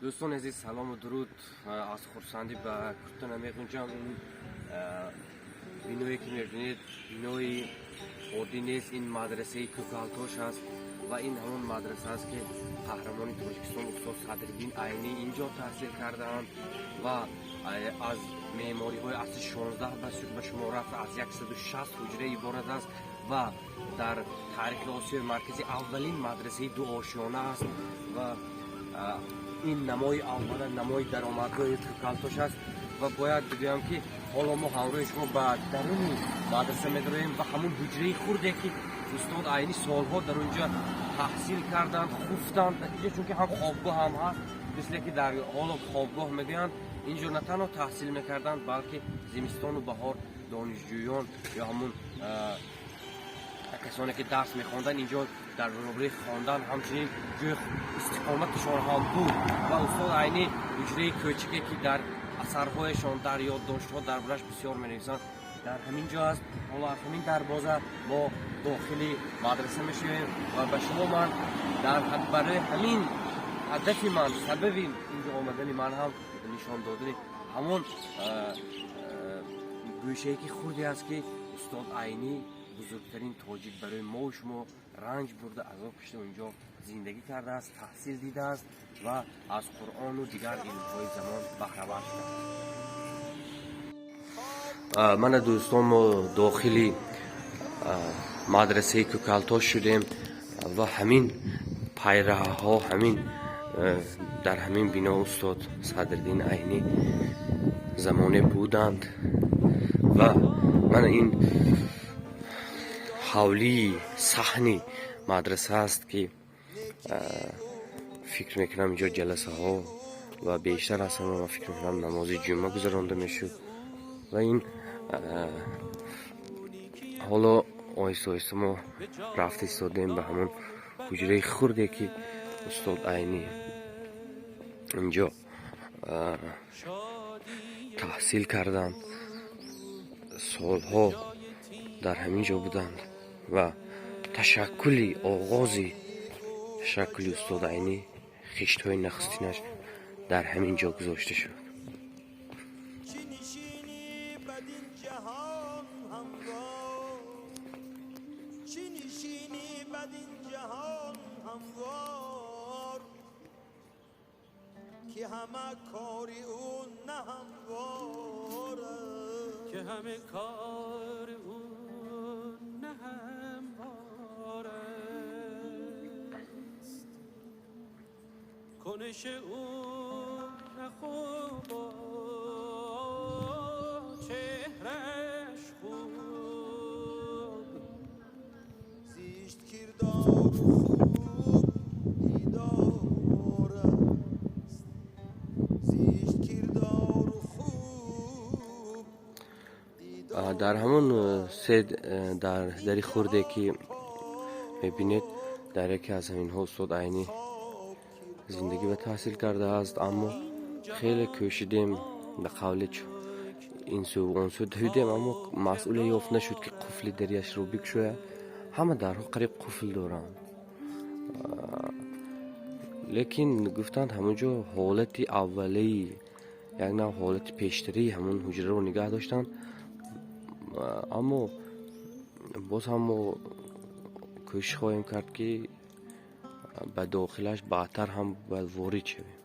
Дӯстони азиз, салому дуруд. Аз хурсандӣ ба курта намеғунҷам. Ин биное, ки мебинед, бинои оддӣ нест. Ин мадрасаи Кӯкалтош аст ва ин ҳамон мадраса аст, ки қаҳрамони Тоҷикистон устод Садриддин Айнӣ инҷо таҳсил кардаанд ва аз меъмориҳои асри 16 ба шумор рафта, аз 160 ҳуҷра иборат аст ва дар таърихи Осиёи Марказӣ аввалин мадрасаи дуошёна аст. Ва ин намои аввала, намои даромадгоҳи Кӯкалтош аст. Ва бояд бигӯям, ки ҳоло мо ҳамроҳи шумо ба даруни мадраса медароем ва ҳамун ҳуҷраи хурде, ки устод Айнӣ солҳо дар он ҷо таҳсил карданд, хуфтанд инҷо, чунки ҳам хобгоҳ ҳам ҳаст, мисле ки дар ҳоло хобгоҳ мегӯянд. Инҷо на танҳо таҳсил мекарданд, балки зимистону баҳор донишҷӯён ё ҳамун касоне, ки дарс мехонданд, инҷо дар баробари хондан ҳамчунин ҷои истиқоматашон ҳам буд. Ва устод Айнӣ ҳуҷраи кӯчике, ки дар асарҳояшон, дар ёддоштҳо дар бораш бисёр менависанд, дар ҳамин ҷо аст. Ҳоло аз ҳамин дарвоза мо дохили мадраса мешавем ва ба шумо ман дар барои ҳамин ҳадафи ман, сабаби инҷо омадани ман ҳам нишон додани ҳамон гӯшае, ки хурде аст, ки устод Айнӣ, бузургтарин тоҷик, барои мову шумо ранҷ бурда, азоб кашида, инҷо зиндагӣ кардааст, таҳсил дидааст ва аз Қуръону дигар илмҳои замон баҳравар шудааст. Мана, дӯстон, мо дохили мадрасаи Кӯкалтош шудем ва ҳамин пайраҳаҳо, ҳамин дар ҳамин бино устод Садриддин Айнӣ замоне буданд. Ва мана ин ҳавлии саҳни мадраса аст, ки фикр мекунам, инҷо ҷаласаҳо ва бештар аз ҳама, ман фикр мекунам, намози ҷумъа гузаронда мешуд. Ва ин ҳоло оҳиста оҳиста мо рафта истодаем ба ҳамон ҳуҷраи хурде, ки устод Айнӣ инҷо таҳсил карданд, солҳо дар ҳамин ҷо буданд ва ташаккули, оғози ташаккули устод Айнӣ, хиштҳои нахустинаш дар ҳамин ҷо гузошта шуд. چی نشینی بدین جهان هموار، چی نشینی بدین جهان هموار، که همه کاری او نه هموار است. که همه کار او نه هموار است. کنش او نه خوب و چهرش خوب. زیشت کردار و خوب دیدار است، زیشت کردار و خوب دیدار. Дар ҳамон се дар дари хурде, ки мебинед, дар яке аз ҳаминҳо устод Айнӣ зиндагӣ ва таҳсил кардааст. Аммо хеле кӯшидем, ба қавле ин сӯ он сӯ давидем, аммо масъуле ёфт нашуд, ки қуфли даряшро бикушояд. Ҳама дарҳо қариб қуфл доранд, лекин гуфтанд, ҳамон ҷо ҳолати аввалии, як нав ҳолати пештарии ҳамон ҳуҷраро нигаҳ доштанд. Аммо боз ҳам мо кӯшиш хоҳем кард, ки ба дохилаш баъдтар ҳам бояд ворид шавем.